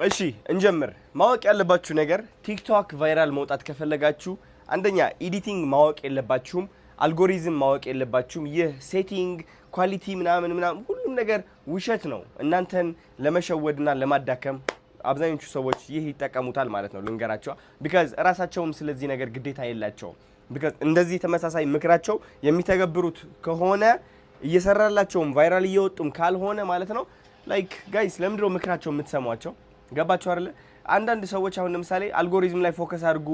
እሺ እንጀምር። ማወቅ ያለባችሁ ነገር ቲክቶክ viral መውጣት ከፈለጋችሁ አንደኛ editing ማወቅ የለባችሁም፣ አልጎሪዝም ማወቅ የለባችሁም። ይህ setting quality ምናምን ምናምን ሁሉም ነገር ውሸት ነው። እናንተን ለመሸወድና ለማዳከም አብዛኞቹ ሰዎች ይህ ይጠቀሙታል ማለት ነው። ልንገራችሁ፣ because እራሳቸውም ስለዚህ ነገር ግዴታ የላቸውም። Because እንደዚህ ተመሳሳይ ምክራቸው የሚተገብሩት ከሆነ እየሰራላቸውም viral እየወጡም ካልሆነ ማለት ነው፣ like guys፣ ለምንድነው ምክራቸው የምትሰሟቸው? ገባችሁ አይደለ? አንዳንድ ሰዎች አሁን ለምሳሌ አልጎሪዝም ላይ focus አድርጉ፣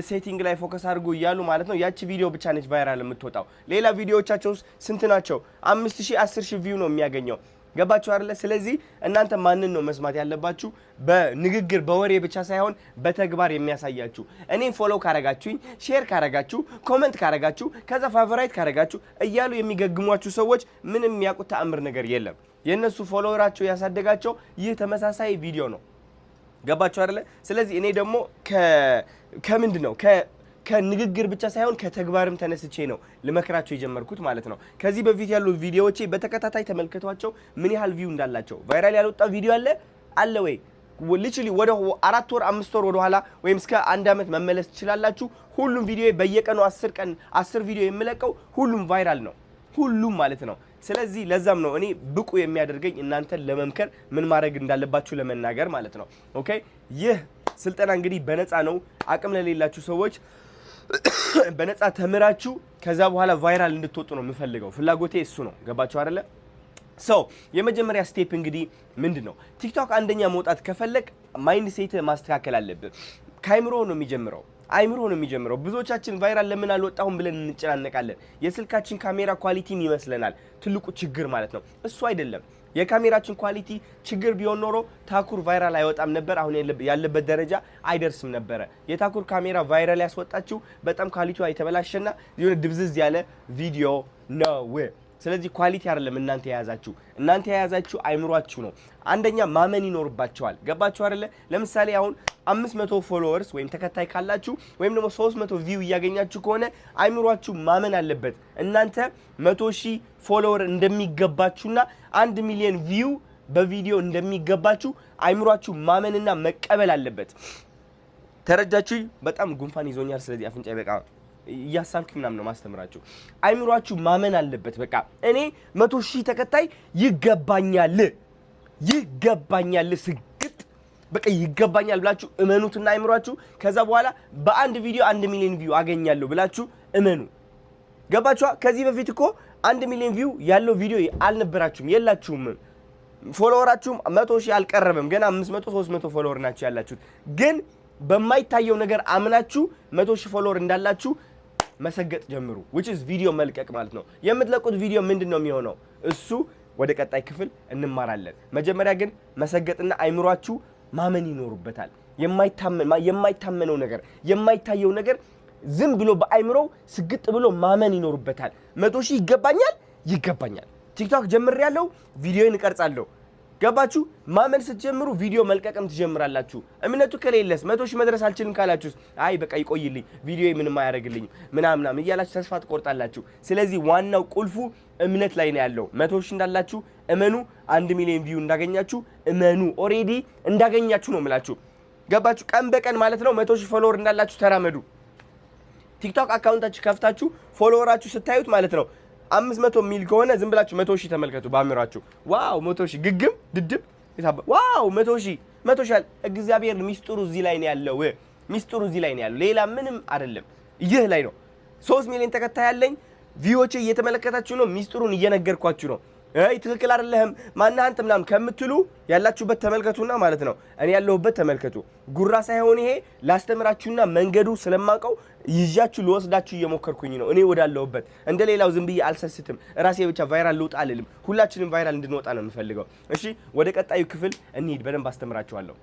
setting ላይ focus አድርጉ እያሉ ማለት ነው። ያቺ ቪዲዮ ብቻ ነች viral የምትወጣው። ሌላ ቪዲዮዎቻቸው ስንት ናቸው? 5,000፣ 10,000 view ነው የሚያገኘው። ገባችሁ አይደለ? ስለዚህ እናንተ ማንን ነው መስማት ያለባችሁ? በንግግር በወሬ ብቻ ሳይሆን በተግባር የሚያሳያችሁ። እኔን follow ካረጋችሁኝ፣ share ካረጋችሁ፣ comment ካረጋችሁ፣ ከዛ favorite ካረጋችሁ እያሉ የሚገግሟችሁ ሰዎች ምንም የሚያውቁት ተአምር ነገር የለም። የእነሱ follower ኣቸው ያሳደጋቸው ይህ ተመሳሳይ ቪዲዮ ነው። ገባችሁ አይደለ? ስለዚህ እኔ ደግሞ ከምንድን ነው ከንግግር ብቻ ሳይሆን ከተግባርም ተነስቼ ነው ልመክራችሁ የጀመርኩት ማለት ነው። ከዚህ በፊት ያሉ ቪዲዮዎቼ በተከታታይ ተመልከቷቸው፣ ምን ያህል view እንዳላቸው። Viral ያልወጣ ቪዲዮ አለ ወይ? Literally ወደ 4 ወር፣ 5 ወር ወደኋላ ወይም እስከ አንድ ዓመት መመለስ ትችላላችሁ። ሁሉም ቪዲዮ በየቀኑ 10 ቀን 10 ቪዲዮ የምለቀው ሁሉም viral ነው፣ ሁሉም ማለት ነው። ስለዚህ ለዛም ነው እኔ ብቁ የሚያደርገኝ እናንተን ለመምከር፣ ምን ማድረግ እንዳለባችሁ ለመናገር ማለት ነው። Okay፣ ይህ ስልጠና እንግዲህ በነፃ ነው። አቅም ለሌላችሁ ሰዎች በነፃ ተምራችሁ ከዛ በኋላ viral እንድትወጡ ነው የምፈልገው። ፍላጎቴ እሱ ነው። ገባችሁ አይደለ? So የመጀመሪያ step እንግዲህ ምንድን ነው? ቲክቶክ አንደኛ መውጣት ከፈለግክ mindset ማስተካከል አለብህ። ከአይምሮ ነው የሚጀምረው። አይምሮ ነው የሚጀምረው። ብዙዎቻችን viral ለምን አልወጣሁም ብለን እንጨናነቃለን። የስልካችን ካሜራ quality ም ይመስለናል ትልቁ ችግር ማለት ነው። እሱ አይደለም። የካሜራችን quality ችግር ቢሆን ኖሮ ታኩር viral አይወጣም ነበር። አሁን ያለበት ደረጃ አይደርስም ነበረ። የታኩር ካሜራ viral ያስወጣችው በጣም quality ዋ የተበላሸና የሆነ ድብዝዝ ያለ ቪዲዮ ነው። ስለዚህ quality አይደለም እናንተ የያዛችሁ፣ እናንተ የያዛችሁ አይምሯችሁ ነው። አንደኛ ማመን ይኖርባችኋል። ገባችሁ አይደለ? ለምሳሌ አሁን 500 followers ወይም ተከታይ ካላችሁ ወይም ደግሞ 300 view እያገኛችሁ ከሆነ አይምሯችሁ ማመን አለበት እናንተ 100,000 follower እንደሚገባችሁና 1 ሚሊዮን view በቪዲዮ እንደሚገባችሁ አይምሯችሁ ማመንና መቀበል አለበት። ተረዳችሁ? በጣም ጉንፋን ይዞኛል። ስለዚህ አፍንጫዬ በቃ እያሳልኩ ምናምን ነው ማስተምራችሁ። አይምሯችሁ ማመን አለበት። በቃ እኔ 100,000 ተከታይ ይገባኛል፣ ይገባኛል፣ ስግጥ በቃ ይገባኛል ብላችሁ እመኑትና አይምሯችሁ ከዛ በኋላ በአንድ ቪዲዮ 1 ሚሊዮን view አገኛለሁ ብላችሁ እመኑ። ገባችኋ? ከዚህ በፊት እኮ 1 ሚሊዮን view ያለው ቪዲዮ አልነበራችሁም፣ የላችሁም። Follower ኣችሁም 100,000 አልቀረበም። ገና 500፣ 300 follower ናቸው ያላችሁት። ግን በማይታየው ነገር አምናችሁ 100,000 follower እንዳላችሁ መሰገጥ ጀምሩ። Which is ቪዲዮ መልቀቅ ማለት ነው። የምትለቁት ቪዲዮ ምንድን ነው የሚሆነው? እሱ ወደ ቀጣይ ክፍል እንማራለን። መጀመሪያ ግን መሰገጥና አይምሯችሁ ማመን ይኖርበታል። የማይታመነው ነገር፣ የማይታየው ነገር ዝም ብሎ በአይምሮው ስግጥ ብሎ ማመን ይኖርበታል። 100,000 ይገባኛል፣ ይገባኛል። ቲክቶክ ጀምሬያለሁ፣ ቪዲዮን እቀርጻለሁ። ገባችሁ? ማመን ስትጀምሩ ቪዲዮ መልቀቅም ትጀምራላችሁ። እምነቱ ከሌለስ፣ 100,000 መድረስ አልችልም ካላችሁስ፣ አይ በቃ ይቆይልኝ፣ ቪዲዮ ምንም አያደርግልኝም ምናምን ምናምን እያላችሁ ተስፋ ትቆርጣላችሁ። ስለዚህ ዋናው ቁልፉ እምነት ላይ ነው ያለው። 100,000 እንዳላችሁ እመኑ። 1 ሚሊዮን view እንዳገኛችሁ እመኑ። Already እንዳገኛችሁ ነው የምላችሁ። ገባችሁ? ቀን በቀን ማለት ነው 100,000 follower እንዳላችሁ ተራመዱ። ቲክቶክ account ኣችሁ ከፍታችሁ follower ኣችሁ ስታዩት ማለት ነው 500 ሚል ከሆነ ዝም ብላችሁ 100,000 ተመልከቱ። በአእምሯችሁ wow 100,000፣ ግግም ድድብ፣ wow 100,000፣ 100,000 አለ። እግዚአብሔር ሚስጥሩ እዚህ ላይ ነው ያለው። ሚስጥሩ እዚህ ላይ ነው ያለው። ሌላ ምንም አይደለም። ይህ ላይ ነው። 3 ሚሊዮን ተከታይ ያለኝ view ዎቼ እየተመለከታችሁ ነው። ሚስጥሩን እየነገርኳችሁ ነው። አይ ትክክል አይደለህም ማነህ አንተ ምናምን ከምትሉ ያላችሁበት ተመልከቱና ማለት ነው እኔ ያለሁበት ተመልከቱ። ጉራ ሳይሆን ይሄ ላስተምራችሁና መንገዱ ስለማውቀው ይዣችሁ ልወስዳችሁ እየሞከርኩኝ ነው። እኔ ወዳለሁበት እንደ ሌላው ዝም ብዬ አልሰስትም። ራሴ ብቻ viral ልውጣ አልልም። ሁላችንም viral እንድንወጣ ነው የምፈልገው። እሺ ወደ ቀጣዩ ክፍል እንሂድ። በደንብ አስተምራችኋለሁ።